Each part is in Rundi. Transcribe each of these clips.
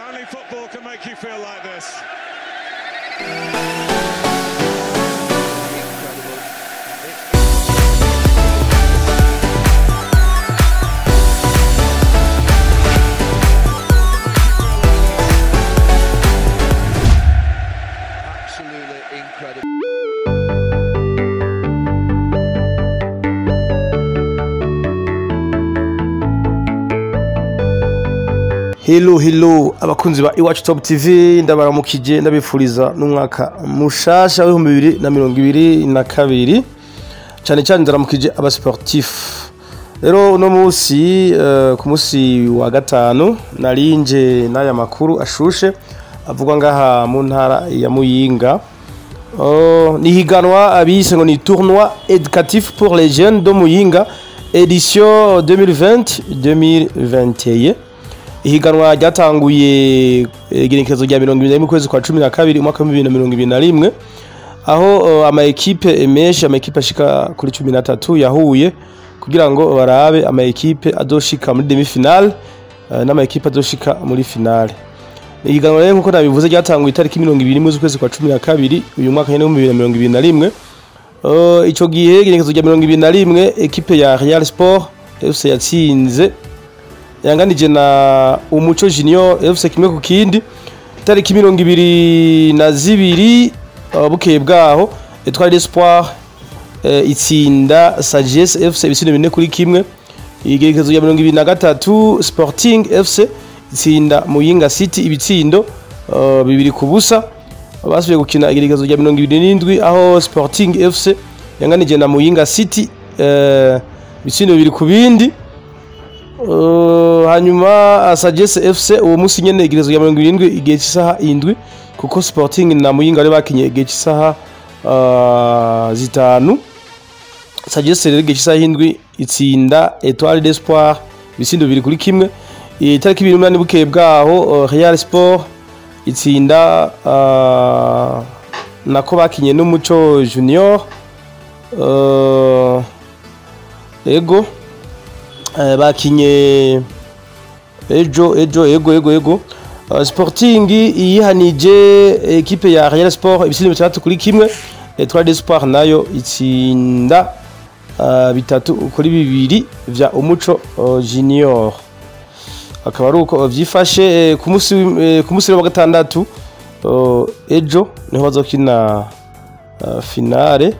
Only football can make you feel like this. Absolutely incredible. Hello hello, abakunzi ba Iwacu Top TV, ndabaramukije, ndabifuriza n'umwaka mushasha w'2022. Cyane cyane ndaramukije aba sportif. Rero uno munsi, ku munsi wa gatanu, narinje n'aya makuru ashushe avugwa ngaha mu ntara ya Muyinga. Oh, ni higanwa abise ngo ni tournoi éducatif pour les jeunes de Muyinga, édition 2020 2021. Ihiganwa ryatanguye igenekerezo rya 21 kwezi kwa 12 umwaka wa 2021, aho ama équipe menshi, ama équipe ashika kuri 13 yahuye kugira ngo barabe ama équipe azoshika muri demi finale n'ama équipe azoshika muri finale. Ihiganwa rero, nkuko nabivuze, ryatanguye itariki 21 z'ukwezi kwa 12 uyu mwaka nyene wa 2021. Ico gihe, igenekerezo rya 21, équipe ya Real Sport FC yatsinze, yanganije na Umuco Junior FC 1-0. Itariki 22, bukeye bwaho, Etoile d'Espoir itsinda Sagesse FC ibitsindo 4-1. Igerekezo rya 23, Sporting FC itsinda Muyinga City ibitsindo 2-0. Basubiye gukina igerekezo rya 27, aho Sporting FC yanganije na Muyinga City ibitsindo 2-2. Hanyuma Sagesse FC uwo munsi nyene, igerezo rya 70, igihe cy'isaha 7, kuko Sporting na Muyinga bari bakinye igihe cy'isaha 5. Sagesse rero igihe cy'isaha 7 itsinda Etoile d'Espoir ibitsindo 2-1. Itariki 28, bukeye bwaho, Real Sport itsinda, nako bakinye n'Umuco Junior, ego, bakinye ejo ejo, ego. Sporting yihanije équipe ya Real Sport ibitsindo 6-1. Etoile d'Espoir nayo itsinda 3-2 vya Umuco Junior. Akaba ari uko vyifashe. Ku munsi wa gatandatu, ejo, niho bazokina finale,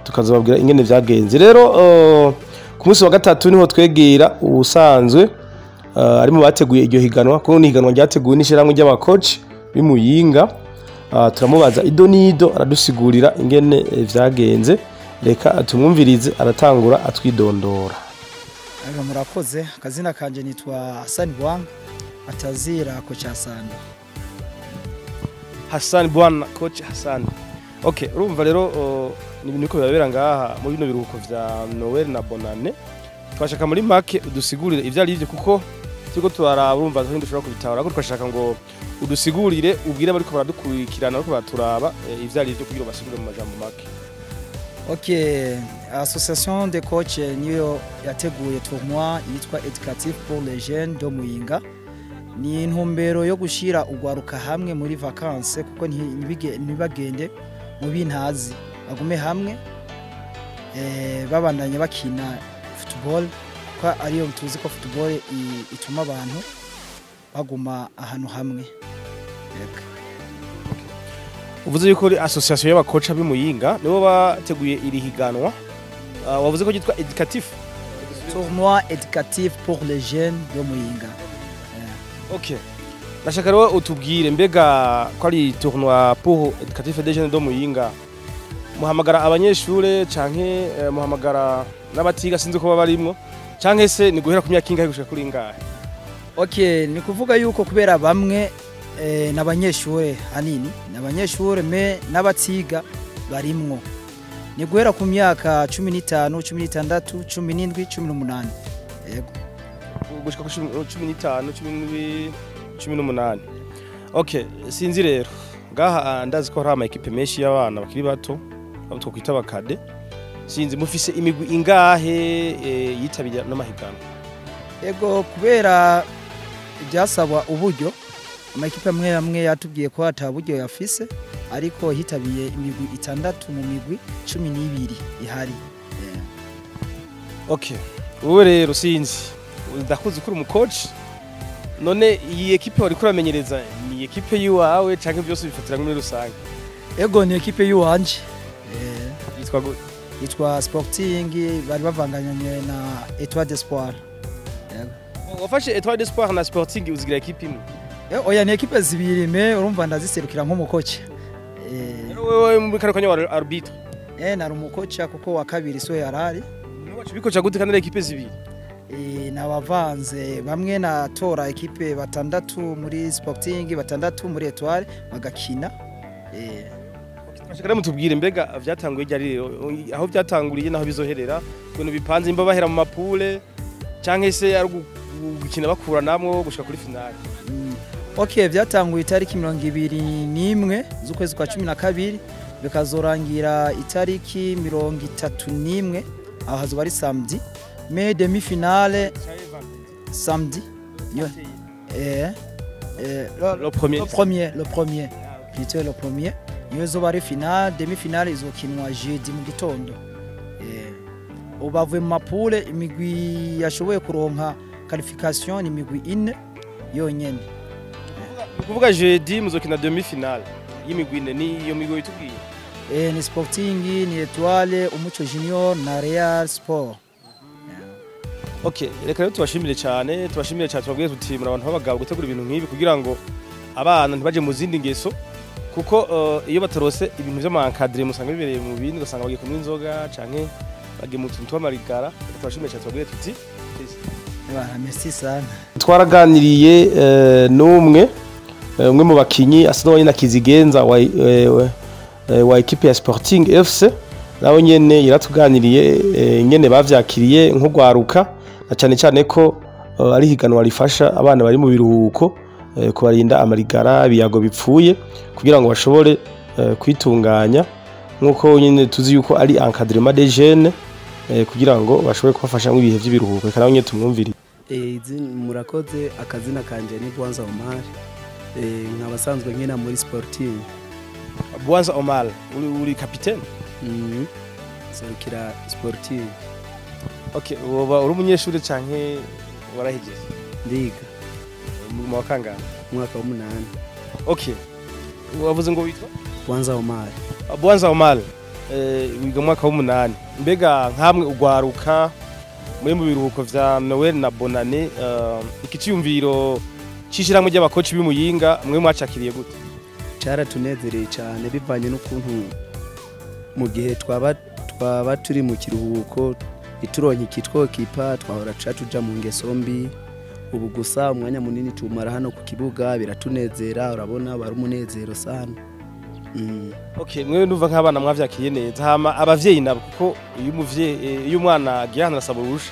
tukazobabwira ingene vyagenze. Rero ku munsi wa gatatu niho twegera ubusanzwe ari mu bateguye iryo higanwa, kuko ni higanwa ryateguwe n'ishirahamwe ry'abakoci b'Imuyinga. Turamubaza ido n'ido, aradusigurira ingene vyagenze. Reka tumwumvirize, aratangura atwidondora. Ego, murakoze. Akazina kanje nitwa Hassan Bwanga, atazira kocha Hassan. Hassan Bwana, coach Hassan. Okay, urumva rero ni ibintu biriko birabera ngaha muri bino biruhuko vya Noël na Bonane. Twashaka muri make udusigurire ivyo ari byo, kuko turiko turaraba, urumva twari dushobora kubitahura, ariko twashaka ngo udusigurire, ubwire abariko baradukurikirana, bariko baraturaba, ivyo ari byo, kugira basigure mu majambo make. Ok, association de coach niyo yateguye tournoi yitwa éducatif pour les jeunes de Muyinga. Ni intumbero yo gushira ugwaruka hamwe muri vacances, kuko ntibagende mu bintazi, bagume hamwe, babandanye bakina football, kuko ariyo tuzi ko football ituma abantu baguma ahantu hamwe. Eka. Uvuze yuko ari association y'abakoca b'Imuyinga nibo bateguye iri higanwa. Wavuze ko ryitwa éducatif? Tournoi éducatif pour les jeunes de Muyinga. Okay. Ndashaka rero utubwire, mbega ko ari tournoi pour éducatif des jeunes de Muyinga, muhamagara abanyeshure canke muhamagara n'abatiga, sinzi ko baba barimwo, canke se ni guhera ku myaka ingahe gushika kuri ingahe? Ok, ni kuvuga yuko kubera bamwe n'abanyeshure, hanini n'abanyeshure, mais n'abatiga barimwo. Ni guhera ku myaka 15, 16, 17, 18. Yego. Gushika ku 15, 17, 18. Okay, sinzi rero ngaha, ndazi ko hari ama équipe menshi y'abana bakiri bato, abo twokwita aba cadets. Sinzi, mufise imigwi ingahe yitabiriye n'amahiganwa? Ego, kubera ibyasabwa uburyo, Amakipe amwe amwe yatubwiye ko ata buryo yafise, ariko hitabiye imigwi 6 mu migwi 12 ihari. Okay, wowe rero sinzi, ndakuzi kuri umucoach, none iyi ekipe wari kuramenyereza ni ekipe yiwawe canke byose bifatira muri rusange? Ego, ni ekipe yiwanje. Yitwa gute? Yitwa Sporting, bari bavanganye na Etoile d'Espoir. Wafashe Etoile d'Espoir na Sporting uzigira ekipe imwe? Oya, ni ekipe zibiri, me urumva ndaziserukira nk'umukoci. Wewe muri kano kanya wari arbitre? Nari umukoca kuko wa kabiri so yarari. Wacu bikoca gute kandi ekipe zibiri? Nabavanze, bamwe natora ekipe 6 muri Sporting, 6 muri Etoile bagakina. Twashaka mutubwire mbega vyatanguye ryari rero, aho vyatanguriye naho bizoherera, ukuntu bipanze, imba bahera mu mapule canke se ari gukina bakura namwo gushika kuri finale? Okay, vyatanguye itariki 21 z'ukwezi kwa 12, bikazorangira itariki 31, aho hazoba ari samedi, mais demi finale samedi. Le premier, le premier plutôt, le premier niyo izoba ari finale, demi finale izokinwa jeudi mu gitondo. Ubu bavuye mu mapule, imigwi yashoboye kuronka qualification ni imigwi 4 yonyene. Kuvuga jeudi muzokina demi finale y'imigwi 4, ni iyo migwi itubwiye? Ni Sporting, ni Etoile, Umuco Junior na Real Sport. Okay, reka rero tubashimire cyane, tubabwiye tuti muri abantu b'abagabo gutegura ibintu nk'ibi kugira ngo abana ntibaje mu zindi ngeso, kuko iyo batarose ibintu vy'amankadire musanga bibereye mu bindi, ugasanga bagiye kunywa inzoga canke bagiye mu tuntu tw'amarigara. Tubashimire cyane, tubabwiye tuti merci sana. Twaraganiriye n'umwe umwe mu bakinyi asa n'uwo Kizigenza wa ekipe ya Sporting FC, nawe nyene yaratuganiriye nyene bavyakiriye nk'ugwaruka, na cyane cyane ko ari higanwa rifasha abana bari mu biruhuko kubarinda amarigara, ibiyago bipfuye, kugira ngo bashobore kwitunganya, nkuko nyene tuzi yuko ari encadrement des jeunes, kugira ngo bashobore kubafasha mu bihe by'ibiruhuko. Reka nawe nyene tumwumvire. Murakoze, akazina kanje ni Bwanza Omar, nkaba sanzwe nkina muri Sporting. Bwanza Omar, uri capitaine? Serukira Sporting. Okay, woba uri umunyeshuri canke warahejeje? Ndiga. Mu wa kangahe? Mwaka wa 8. Okay. Wavuze ngo witwa? Bwanza Omar. Bwanza Omar, wiga mwaka wa 8. Mbega nkamwe ugwaruka muri mu biruhuko vya Noël na Bonane, ikiciyumviro cishiramwe ry'abakoci b'Imuyinga mwe mwacakiriye gute? Caratunezereye cyane, bivanye n'ukuntu mu gihe twaba turi mu kiruhuko ituronka ikitwokipa twahora tuja mu ngeso mbi. Ubu gusa umwanya munini tumara hano ku kibuga biratunezera, urabona bari umunezero sana. Okay, mwe ndumva nk'abana mwavyakiriye neza. Hama abavyeyi nabo, kuko iyo umuvyeyi iyo umwana agiye hano arasaba urusha,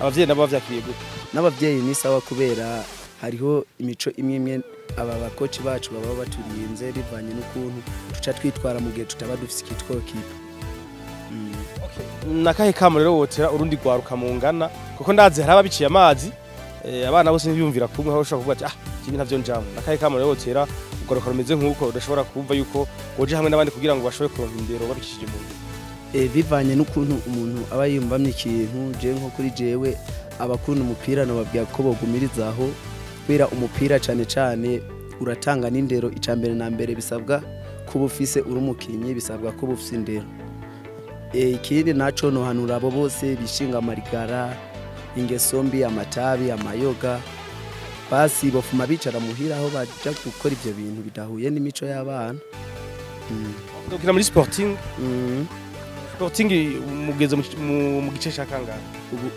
abavyeyi nabo bavyakiriye gute? N'abavyeyi ni sawa, kubera hariho imico imwe imwe aba bakoci bacu baba baturinze, bivanye n'ukuntu tuca twitwara mu gihe tutaba dufise ikitwokipa. Okay, nakahe kamo rero wotera urundi gwaruka mungana, kuko ndazi hari ababiciye amazi, abana bose ntibiyumvira kumwe, aho ushobora kuvuga ati ah ibi ntavyo njamwe. Nakahe kamo rero wotera ugwaruka rumeze nk'uko udashobora kumva yuko goje hamwe n'abandi kugira ngo bashobore kuronka indero babicishije mu nzira? Bivanye n'ukuntu umuntu aba yiyumvamye ikintu, je nko kuri jewe abakunda umupira nababwira ko bogumirizaho, kubera umupira cyane cyane uratanga n'indero. Icambere na mbere bisabwa kuba ufise uri umukinyi, bisabwa kuba ufise indero. Ikindi naco nohanura abo bose bishinga amarigara, ingeso mbi, amatabi, amayoga, basi bofuma bicara muhira aho baja gukora ivyo bintu bidahuye n'imico y'abana. Dukina muri Sporting. Sporting mugeze mu gice ca kangahe? Ubu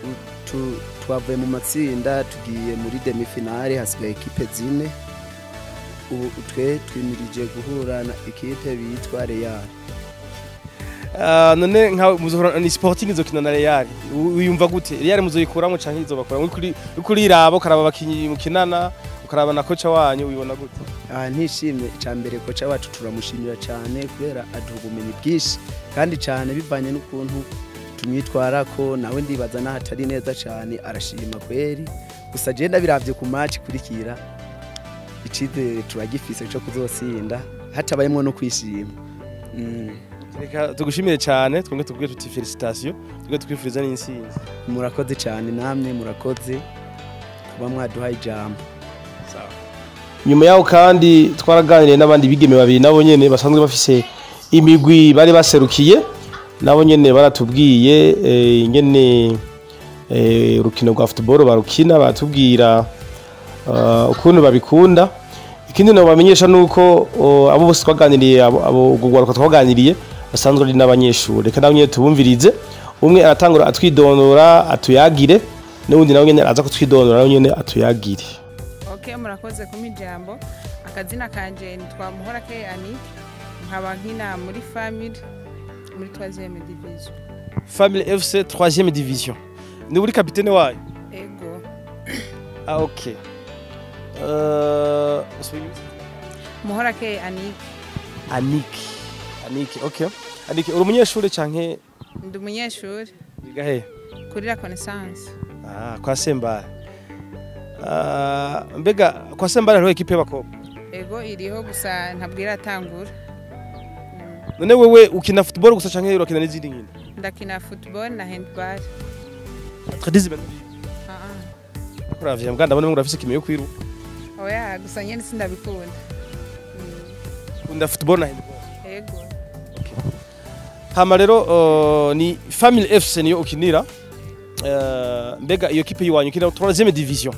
twavuye mu matsinda tugiye muri demi finale, hasigaye ekipe 4. Ubu twe twimirije guhura na ekipe bitwa Real. None nka muzohora ni Sporting izokina na Real, uyumva gute? Real muzoyikuramo canke izobakora? Kuri irabo karaba abakinyi mukinana, ukaraba na kocha wanyu, uyibona gute? Ntishimye. Icambere kocha wacu turamushimira cyane, kubera aduha ubumenyi bwinshi kandi cyane, bivanye n'ukuntu tumwitwara ko nawe ndibaza nahatari neza cyane, arashima kweri. Gusa je ndabiravye ku match kurikira Icizere turagifise cyo kuzotsinda hatabayemwo no kwishima. Reka tugushimire cyane, twongere tubwire tuti félicitations, twongere twifuriza n'intsinzi. Murakoze cyane, namwe murakoze kuba mwaduhaye ijambo. Sawa. Nyuma yaho kandi twaraganiriye n'abandi bigeme babiri, nabo nyene basanzwe bafise imigwi bari baserukiye. Nabo nyene baratubwiye ingene urukino rwa football barukina, baratubwira ukuntu babikunda. Ikindi no bamenyesha nuko abo bose twaganiriye, abo urwo rwaruka twaganiriye, basanzwe ari n'abanyeshuri. Reka nabo nyene tubumvirize. Umwe aratangura atwidondora atuyagire, n'uwundi nawe nyene araza kutwidondora, nawe nyene atuyagire. Ok, murakoze kumpa ijambo. Akazina kanje nitwa Muhorakeye Annick, nkaba nkina muri Family muri 3e division. Family FC 3e division, ni uri kapitene wayo? Ego. Ah, ok. Muhorakeye Annick. Annick, Annick, ok. Annick, uri umunyeshuri canke? Ndi umunyeshuri. Wiga he? Kuri La Connaissance. Ah, kwa Sembare. Ah, mbega kwa Sembare hariho équipe y'abakobwa? Ego, iriho, gusa ntabwo iratangura. None wewe ukina football gusa canke urakina n'izindi nkino? Ndakina football na handball. Athlétisme? Ah ah. Kuravye mbwa ndabona ngo urafise kime yo kwiruka. Oya, gusa nyene sindabikunda. Ukunda football na handball? Ego. Hama rero ni Family FC niyo ukinira. Mbega iyo kipe yiwanyu ikina 3e division,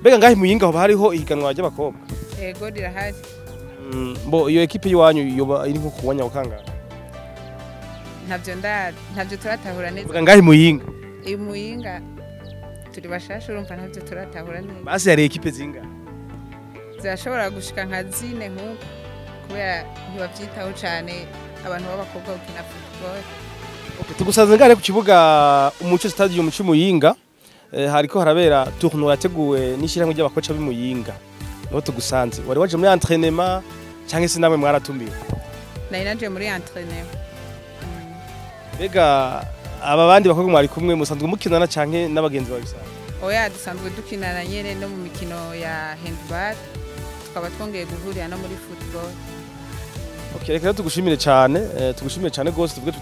mbega ngahe Muyinga hoba hariho ihiganwa ry'abakobwa? Ego, rirahari. Bo iyo équipe yiwanyu yoba iri nko kuwanya wakangana? Ntavyo turatahura neza. Mbega ngahe Muyinga? Iyi Muyinga turi bashasha, urumva ntavyo turatahura neza. Basi hari équipe zingahe? Zirashobora gushika nka zine nk'uko, kubera ntibavyitaho cane abantu b'abakobwa gukina football. Okay, tugusanze ngahe ku kibuga Umuco Stadium c'Imuyinga. Hariko harabera tournoi yateguwe n'ishyirahamwe ry'abakoca b'Imuyinga. Niho tugusanze. Wari waje muri entraînement canke se namwe mwaratumiwe? Nari naje muri entraînement. Mbega aba bandi bakobwa mwari kumwe musanzwe mukinana canke n'abagenzi bawe bisanzwe? Oya, dusanzwe dukinana nyene no mu mikino ya handball, tukaba twongeye guhurira no muri football. Okay, reka rero tugushimire cyane, tugushimire cyane gose, tuvuge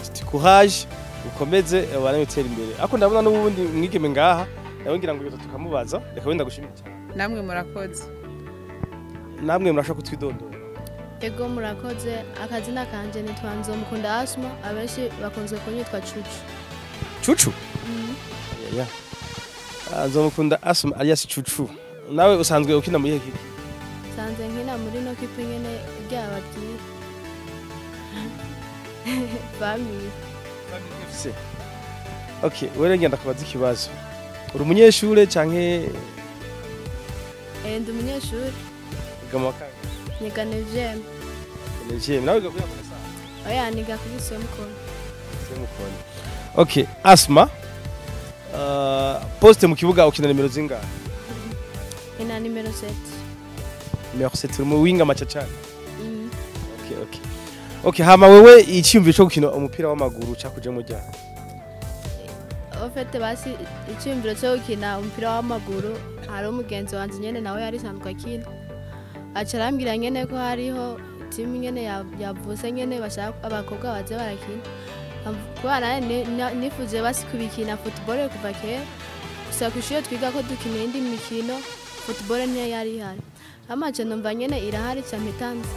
tuti courage, ukomeze ubandanye utera imbere. Ariko ndabona n'ubundi mwigeme ngaha nawe ngira ngo tukamubaza. Reka wenda gushimire cyane. Namwe murakoze. Namwe murashobora kutwidondora? Ego, murakoze. Akazina kanje nitwa Nzomukunda Asma, abenshi bakunze kunyitwa Cucu. Cucu? Yeah. Ah, Nzomukunda Asma alias Cucu, nawe usanzwe ukina muri équipe? Sanze nkina muri no kipe nyene ryababwiye, Family. FC. Okay, wewe ngenda kubaza ikibazo. Uri umunyeshure canke? Ndi umunyeshuri. Wiga mu wa kangahe? Niga neuvième. Neuvième. Nawe wiga kuri Connaissance? Oya, niga kuri Semukoni. Semukoni. Okay, Asma. Poste mu kibuga ukina nimero zingahe? Nkina nimero 7. Nimero 7, uri mu winga machachari. Mm. Okay, hama wewe icyumviro cyo gukina umupira w'amaguru cakujemo ryari? Au fait, basi icyumviro cyo gukina umupira w'amaguru, hari umugenzi wanje nyene nawe yari sanzwe akina, aca arambwira nyene ko hariho timu nyene yavutse nyene bashaka abakobwa baze barakina. Kubera nawe nifuje basi kubikina football kuva kera, gusa kw'ishure twiga ko dukina iyindi mikino, football niyo yari ihari. Hama nca numva nyene irahari, ca mpitanze.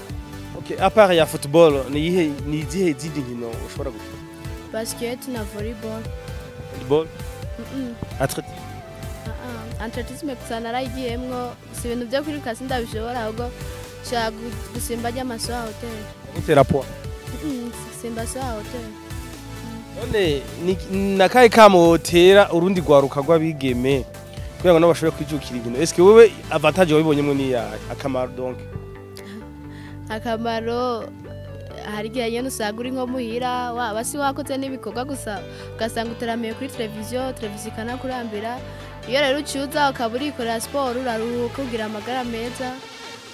Okay, à part ya football, ni iyihe, ni izihe zindi nkino ushobora gukina? Basket na volleyball. Football? Mm. Athlétisme? Athlétisme gusa narayigiyemwo, si ibintu byo kwiruka, sindabishobora, ahubwo nshaka gusimba ry'amaso ya hoteli. Gutera poids? Simba so ya hoteli. None nakahe kamo wotera urundi rwaruka rw'abigeme kugira ngo nabo bashobore kwijukira inkino? Eske wewe avantage wabibonyemwo ni iyahe, akamaro donc? Akamaro, hari igihe nyene usanga uri nko muhira, waba si wakoze n'ibikorwa, gusa ugasanga uteramiye kuri televiziyo, televiziyo ikanakurambira. Iyo rero uciye ukaba urikorera siporo, uraruhuka, ugira amagara meza,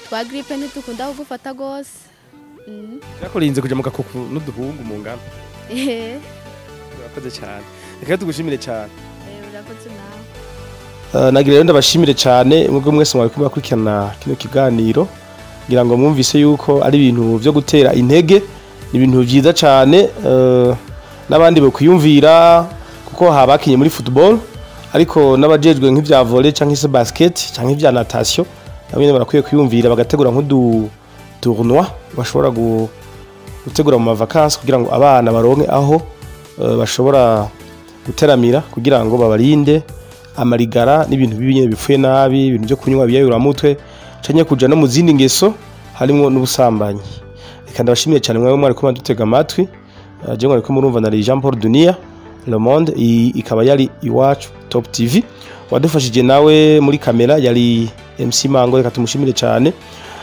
twa grippe ntitukunda kugufata rwose. Byakurinze kuja mu gakuku n'uduhungu mu ngano? Eh. Urakoze cyane, reka tugushimire cyane. Urakoze nawe. Nagira rero ndabashimire cyane mwebwe mwese mwariko murakurikirana kino kiganiro, ngira ngo mwumvise yuko ari ibintu vyo gutera intege, ni ibintu vyiza cyane, n'abandi bokwiyumvira, kuko habakinye muri football, ariko n'abajejwe nk'ivya volley canke se basket canke ivya natation, nabo nyene barakwiye kwiyumvira bagategura nk'udu tournoi bashobora gutegura mu mavakansi, kugira ngo abana baronke aho bashobora guteramira, kugira ngo babarinde amarigara n'ibintu bibi nyene bipfuye nabi, ibintu byo kunywa biyayuramutwe canke kuja no mu zindi ngeso harimwo n'ubusambanyi. Reka ndabashimiye cyane mwawe mwariko mwadutega amatwi. Je mwariko murumva na Jean Paul Dunia Le Monde, iyi ikaba yari Iwacu Top TV. Wadufashije nawe muri kamera yari MC Mango, reka tumushimire cyane.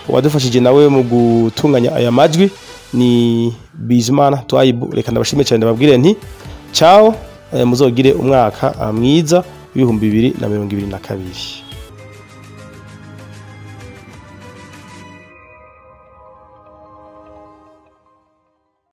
Wadufashije nawe mu gutunganya aya majwi ni Bizimana Twaibu. Reka ndabashimire cyane, ndababwire nti ciao, muzogire umwaka mwiza w'2022.